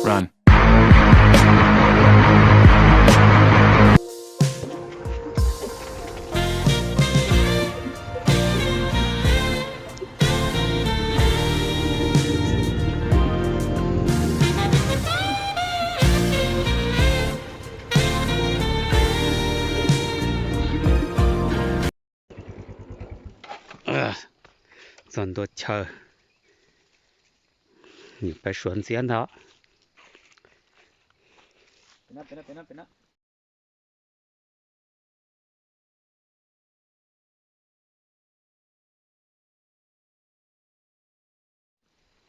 Run. Txog ntua chaw, peb suav ntxiab ntag.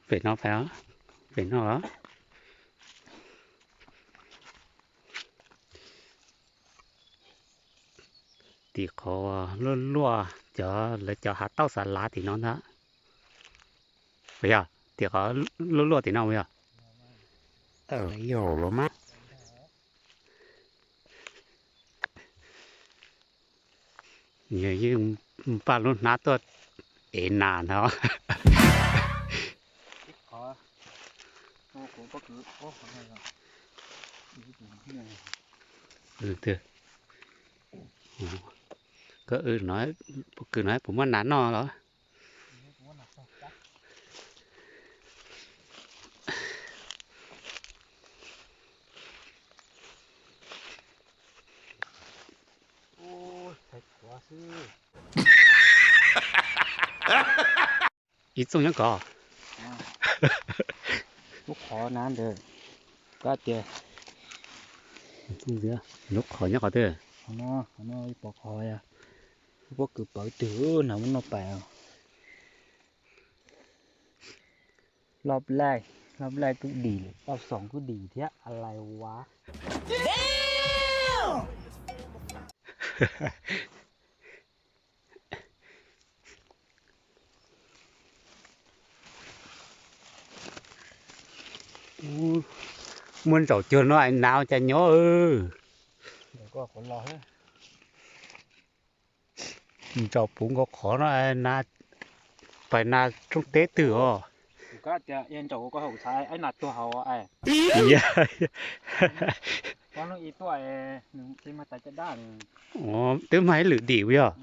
Pem no, pem no. Tim qhov luaj luaj, cov lawv cov hav tauj xav lav tim no ntag. Puas yog tim qhov luaj luaj tim no puas yog? Yog los mas. Yog yeej npaj lub hnab tuaj ev nas ntag. Koj, kws no puas muaj nas noj los? Ib txooj nyob kod. Lub qhov na ntawd, kab tias lub qhov nyob qhov twg? Qhov no, qhov no ib pov qhov yog lub pob kws pawv twg na muab noj pais. Loj laij, loj laij kuj dim, loj xoom kuj dim thiab, a lais vav. Muaj ntsaum cuag no es nas cas nyob. Ntsaum puv nkaus qhov no, pais nas rooj teb twg os. Twb mag ib lwm dim yog.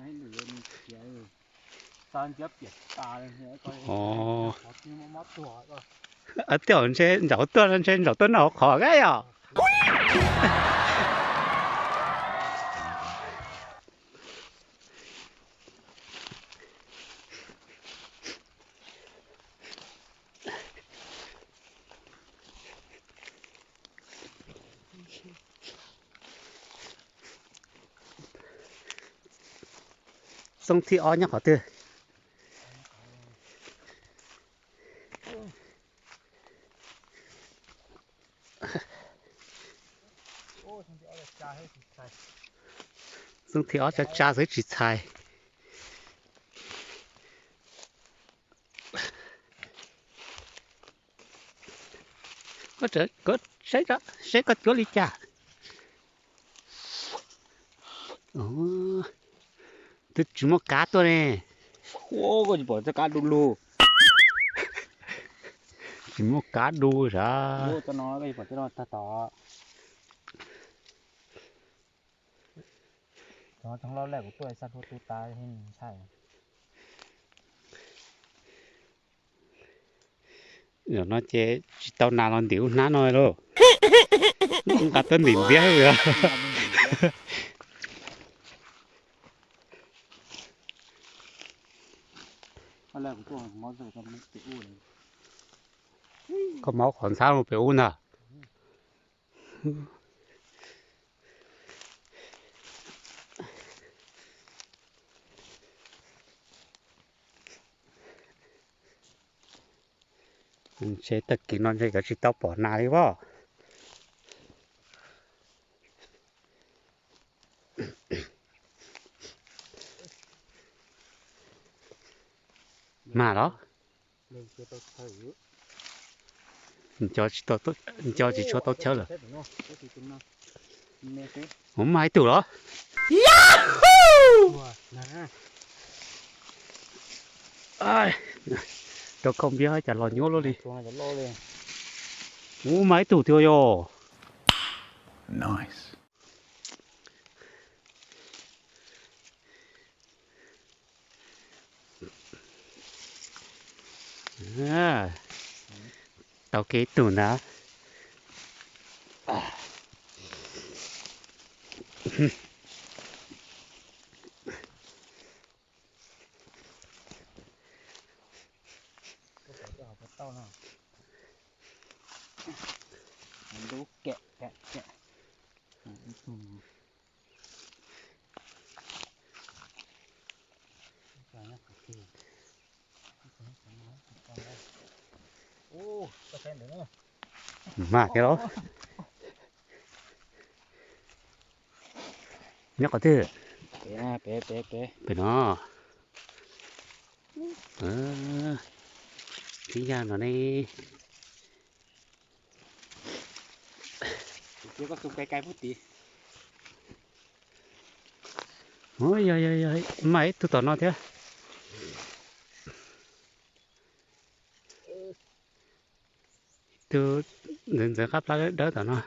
Tej ntshe ntsaum tuaj, ntshe ntsaum tuaj noj hauv qhov kab yom. Txooj thib ob nyob qhov twg? Txooj thib ob tsa tsa xwb tsis txhais. Saib koj cuab li cas. Twb tsis muaj kab tuaj ne. Koj tsis pom txoj kab du lug. Tsis muaj kab du sav. Zaum no ces tsis tau nas los ntim ub hnab no lauj. Nqa tuaj ntim ntiab. Koj maub qhov ntxhab mus pem ub ntag. Ntshe tag kis no ntshe yuav tsis tau pom nas li as. Mas los? Nco tsis tshua tau chaw lawm. Ua mas ib tug los? Rau khau npiab cas los nyuaj luaj li. Ub, mas ib tug tiag yog. Tau kiag ib tug ntag. Mas thiab los. Nyob qhov twg? Pem no. Tib yam no ne. Yog, yog, yog, mas ib tug tom no thiab. Ib tug ntxeev ntxeev qab plab dawb tom no.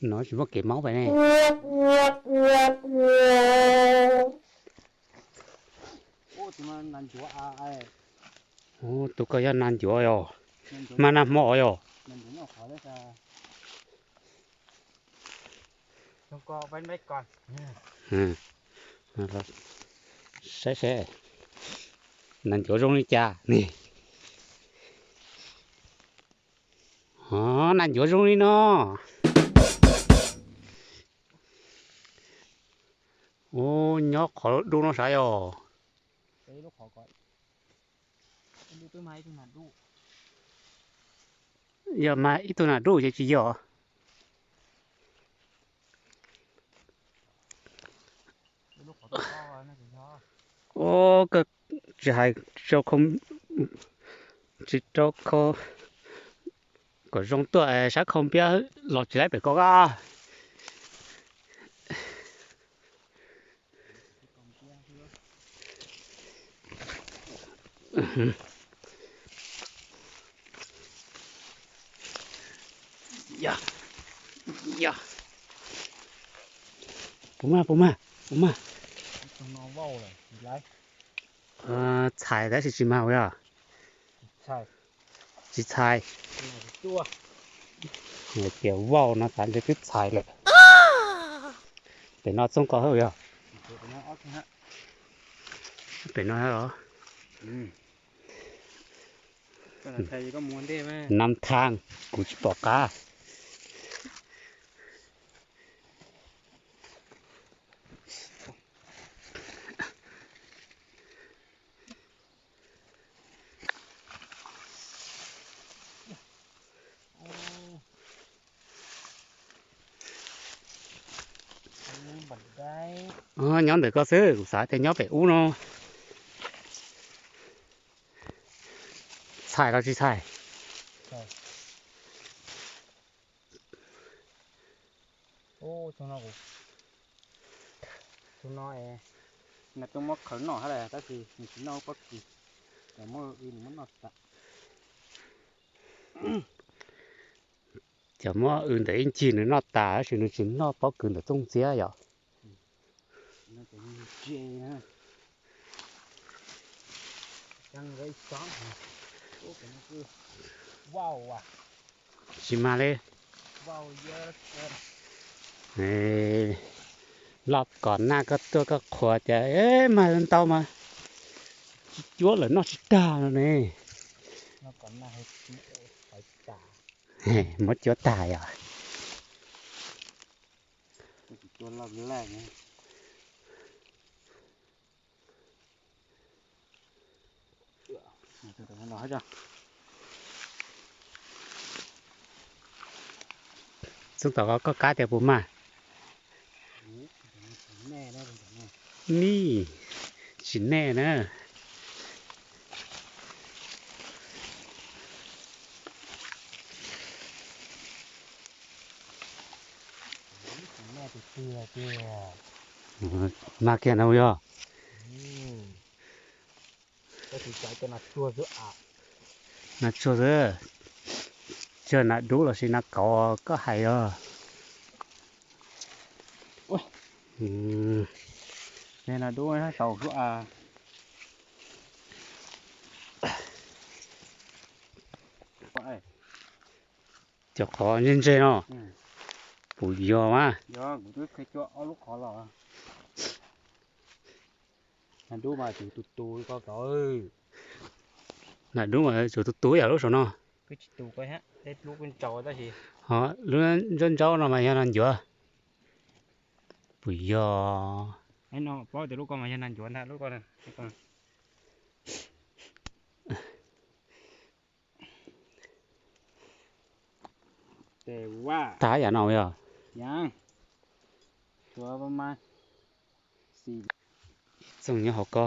No tsis muaj kev maub pem ne. Tus ko yog nas ncuav yog, mas nag hmo yog. Saib seb nas ncuav zoo li cas ne. Nas ncuav zoo li no. Ub, nyob qhov dub no sav yog. Yog mas ib tug nas dub ces tsis yog. Ub, koj tsis hais rau, tsis rau khau kom zoo tuaj, sab khau npiab los tsis laib pem ko a. Puas mag, puas mag, puas mag? Txhais tab sis tsis mag yog. Tsis txhais. Tias vauj no xav ntshe twb txhais lawm. Pem no txooj ko hauj yog. Pem no los. Nam thang, kuv tsis pom qab. Nyob ntawm ko xwb, kuv xav tias nyob pem ub no. Txhais los tsis txhais? Tus no, no tuaj muab khawv noj hab las, tab sis nws tsis noj pob kws, muab wb nws muab noj tas. Cov muab wb ntawm ib ncig nws noj tas tab sis nws tsis noj pob kws ntawm txooj txiab yom. Tsis mag li. Loj kom naj koj tuaj koj qhuas tias mag ntau mas tsis cuab lawm noj tsis tag no ne. Muab cuab tag yom. Txooj tom koj kab tias puas mag? Nij, tsis nej na. Mag kiag no yog. Nas tsuag xwb, tsis yog nas dub los sis nas kauv koj hais os. Nas dub tau xwb. Cov qhov ntse ntse no, puas yog mas? Nas dub mas tsuas tus tus yam lub saum no. Ho lub ntsaub ntsaub no mas yog nas ncuav. Puas yog? Paub tias lub ko mas yog nas ncuav ntag, lub ko. Tag yam no yog. Txooj nyob hauv ko.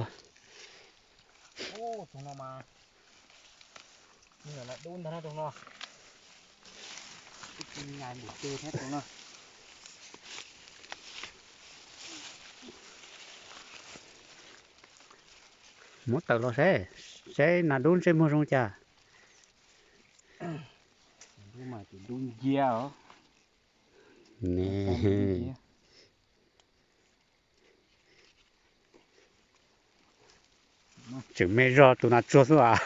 Muab tawm los saib, saib nas dub ntsej muag zoo cas. Tseem me zog tus nas tsuag xwb as.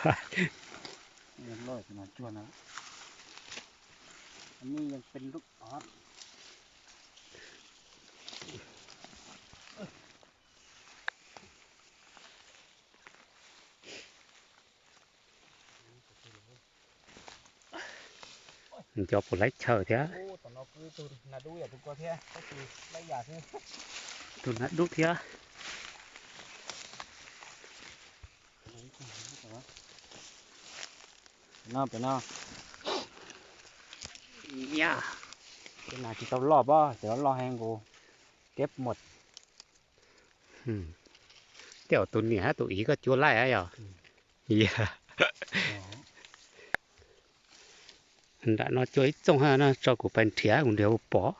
Cov puas laib chaw thiab. Tus nas dub thiab. No pem no. Tej nas tsis tau loj pob, cov loj heev nkaus. Tiab muaj. Tej zaum tus niam hab tus txiv koj cua laij yog. Nram no cua ib txooj hab no, tso kuv pais nrhiav kuv nrhiav puas pom.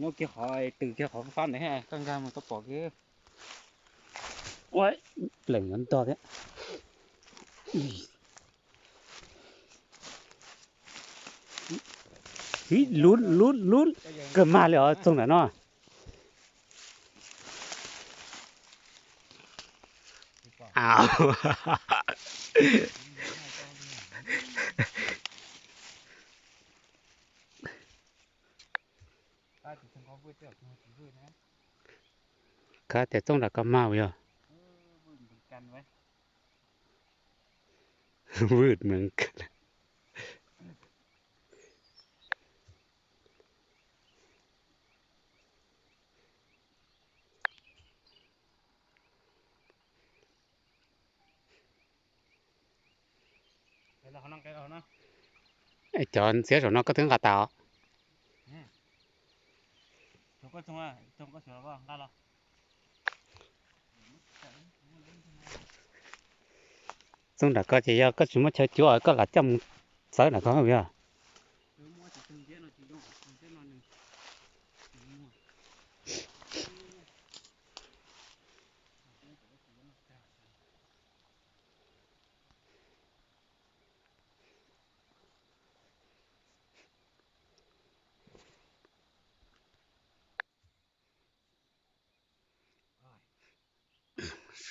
Nyob kiag qhov twg kiag qhov fab ntawd, koj nkag mus koj pom kiag. Ua pleem yuav ntog thiab. Ib lub lub lub kawg mag li os txooj ntawm no. Kab tias txooj nram ko mag yog. Vwj mws. Cov ntxiab saum no koj twb nqa tas os. Txooj nram ko ces yog koj tsis muaj chaw cuab koj lam coj mus txawb nram ko yog.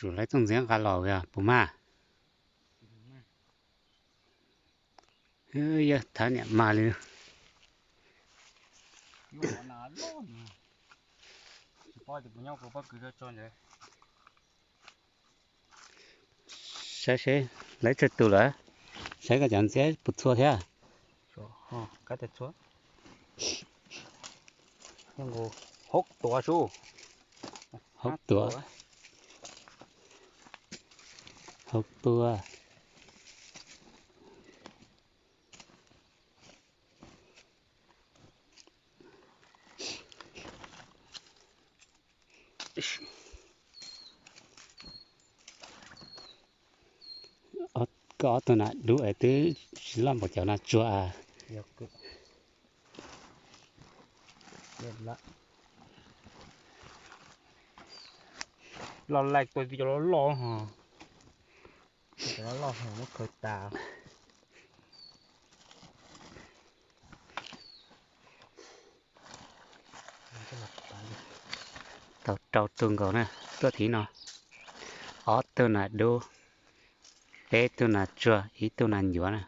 Sum laib txooj ntxiab nqa los puas mag? Yog thab niam mag li. Saib seb, lawv tsawg tus lawm, saib koj cov ntxiab puas txhua thiab. Hauv tuav, hauv tuav. Koj ob tug nas dub es twb tsis loj npaum cov nas tsuag as. Loj laij tua tib cov loj loj ho. Cov loj loj ho muab khaws tas. Tau rau tug nkaus na, tuaj thiv no. Ob tug nas dub, peb tug nas tsuag, ib tug nas ncuav na.